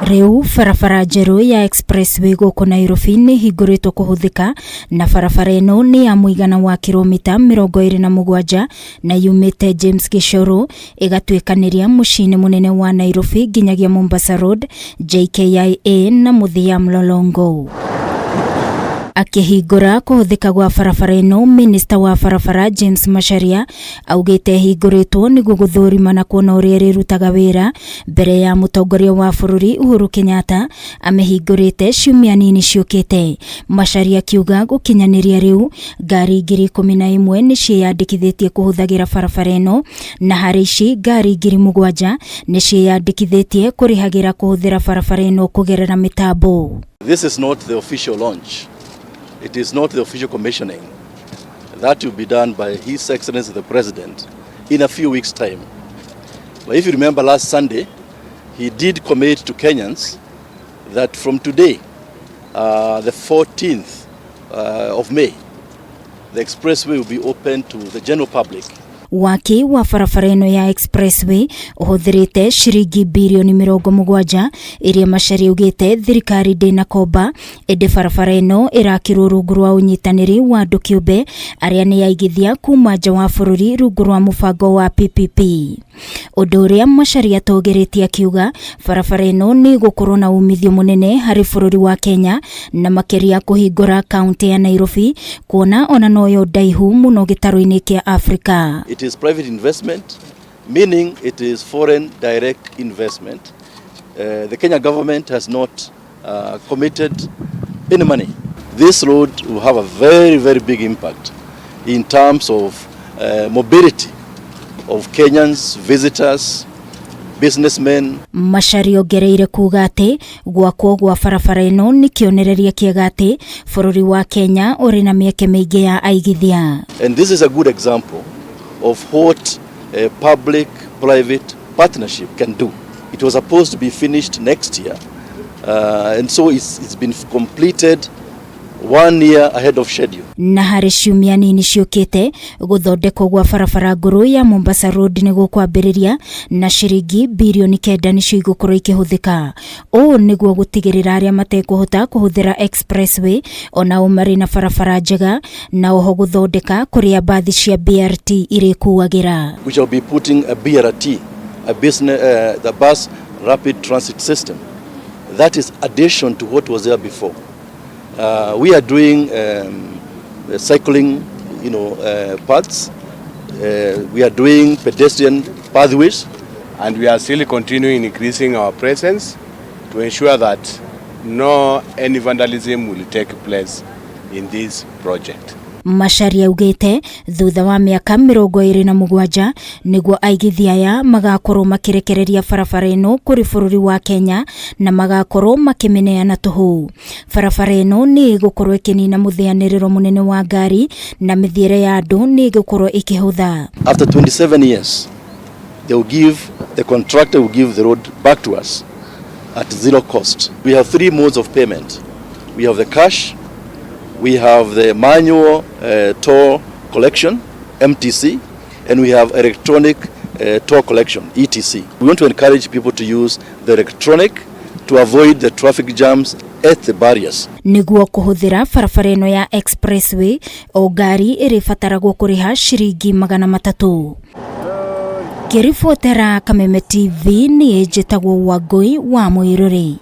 Rĩu barabara njerũ ya expressway gũkũ Nairobi nĩ ĩhingũrĩtwo kũhũthĩka na barabara ĩno nĩ ya mũigana wa kiromita 27 na yumĩte James Gichuru ĩgatuĩkanĩria mũciĩ-inĩ mũnene wa Nairobi nginyagia Mombasa Road, JKIA na mũthia Mlolongo. Akĩhingũra kũhũthĩka gwa barabara ĩno, minista wa barabara James Macharia augĩte ĩhingũrĩtwo nĩguo gũthũrima na kuona ũrĩa ĩrĩrutaga wĩra mbere ya mũtongoria wa bũrũri Uhuru Kenyatta amĩhingũrĩte ciumia nini ciũkĩte. Macharia akiuga gũkinyanĩria rĩu ngari 11,000 nĩ ciĩyandĩkithĩtie kũhũthagĩra barabara ĩno na harĩ ici ngari 7,000 nĩ ciĩyandĩkithĩtie kũrĩhagĩra kũhũthĩra barabara ĩno kũgerera mĩtambo. This is not the official launch. It is not the official commissioning. That will be done by His Excellency the President in a few weeks' time. But if you remember last Sunday, he did commit to Kenyans that from today, the 14th of May, the expressway will be open to the general public. Waki wa barabara ĩno ya expressway ũhũthĩrĩte ciringi birioni 70 iria Macharia augĩte thirikari ndĩnakomba, ĩndĩ barabara ĩno ĩrakirwo rungu rwa ũnyitanĩri wa andũ kĩũmbe arĩa nĩ aigithia kuma nja wa bũrũri rungu rwa mũbango wa PPP. Ũndũ ũrĩa Macharia atũgĩrĩtie akiuga barabara ĩno nĩ ĩgũkorwo na umithio mũnene harĩ bũrũri wa Kenya na makĩria kũhingũra kaunti ya Nairobi kuona ona noyo ndaihu mũno gĩtarũ-inĩ kĩa Afrika. It is private investment, meaning it is foreign direct investment. The Kenya government has not committed any money. This road will have a very, very big impact in terms of mobility of Kenyans, visitors, businessmen. Macharia ongereire kuga atĩ gwakwo gwa barabara ĩno nĩ kĩonereria kĩega atĩ bũrũri wa Kenya ũrĩ na mĩeke mĩingĩ ya aigithia. And this is a good example of what a public-private partnership can do. It was supposed to be finished next year, and so it's been completed 1 year ahead of schedule. Na harĩ ciumia nini ciũkĩte gũthondekwo gwa barabara ngũrũ ya Mombasa Road nĩ gũkwambĩrĩria na ciringi birioni 9 nĩcio igũkorwo ikĩhũthĩka. Ũũ nĩguo gũtigĩrĩra arĩa matekũhota kũhũthĩra expressway onao marĩ na barabara njega na oho gũthondeka kũrĩa mbathi cia BRT irĩkuagĩra. We shall be putting a BRT, a business, the bus rapid transit system. That is addition to what was there before. We are doing cycling, paths. We are doing pedestrian pathways, and we are still continuing increasing our presence to ensure that no any vandalism will take place in this project. Macharia augĩte thutha wa mĩaka 27 nĩguo aigithia aya magakorwo makĩrekereria barabara ĩno kũrĩ bũrũri wa Kenya na magakorwo makĩmĩneana tũhũ. Barabara ĩno nĩ ĩgũkorwo ĩkĩnina mũthĩanĩrĩro mũnene wa ngari na mĩthiĩre ya andũ nĩ ĩgũkorwo ĩkĩhũtha. After 27 years, the contractor will give the road back to us at zero cost. We have three modes of payment. We have the cash, we have the manual toll collection, MTC, and we have electronic toll collection, ETC. We want to encourage people to use the electronic to avoid the traffic jams at the barriers. Nĩguo kũhũthĩra barabara ĩno ya expressway, o ngari ĩrĩbataragwo kũrĩha ciringi 300. Ngĩribotera Kameme TV, niĩ njĩtagwo Wangũi wa Mũirũrĩ.